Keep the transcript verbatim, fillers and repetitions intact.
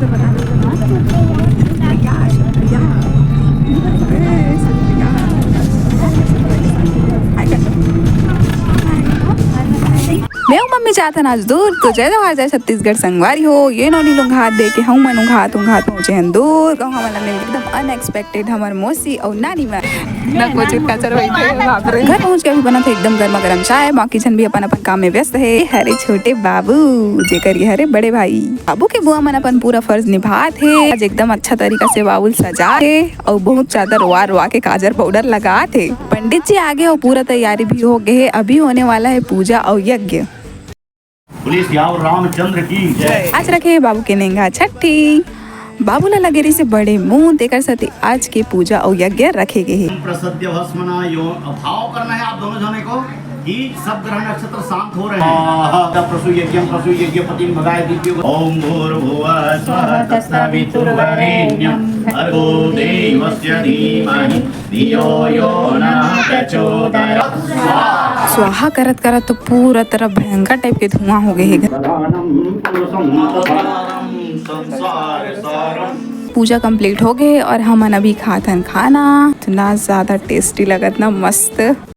मैं अउ मम्मी जात हन आज दूर, तो जय जोहार, जय छत्तीसगढ़ संगवारी हो। ये नोनी लोग हाथ दे के हम मन उघात उघात पहुंचे हन दूर। गाँव हमन ला मिल एकदम अनएक्सपेक्टेड हमर मौसी अउ नानी मन। ना कोचिन काचर बैठे, बाप रे। घर पहुंच के अभी बनत हे एकदम गर्मा गर्म चाय। बाकी झन भी अपन अपन काम में व्यस्त हे। हरे छोटे बाबू, जेकर ये हरे बड़े भाई। बाबू के बुआ मन अपन पूरा फर्ज निभात हे। आज एकदम अच्छा तरीका से बाबू ल सजा हे अउ बहुत ज्यादा रोआ रोआ के काजर पाउडर लगात हे। पंडित जी आगे अउ पूरा तैयारी भी हो गए हे। अभी होने वाला है पूजा अउ यज्ञ। बोलिए सियावर रामचंद्र की जय। आज रखे हे बाबू के नेंगा छट्ठी। बाबू ला लगे रहिसे बड़े मुंह, तेकर सेती आज के पूजा अउ यज्ञ रखे गे हे। प्रसद्य भस्मना यो भाव करना है आप दोनों जने को कि सब ग्रह नक्षत्र शांत हो रहे हैं। आहा, प्रसु यज्ञम प्रसु यज्ञपतिम भगाय दिव्य। ओम भूर्भुवः स्वः तत्सवितुर्वरेण्यं भर्गो देवस्य धीमहि धियो यो नः प्रचोदयात्। स्वाहा करत करत तो पूरा तरफ भयंकर टाइप के धुआं हो गए हे। प्रधानं पुरुषं तथा संसार सारं। पूजा कंप्लीट हो गए और हमन अभी खात हन खाना। इतना ज्यादा टेस्टी लगत ना, मस्त।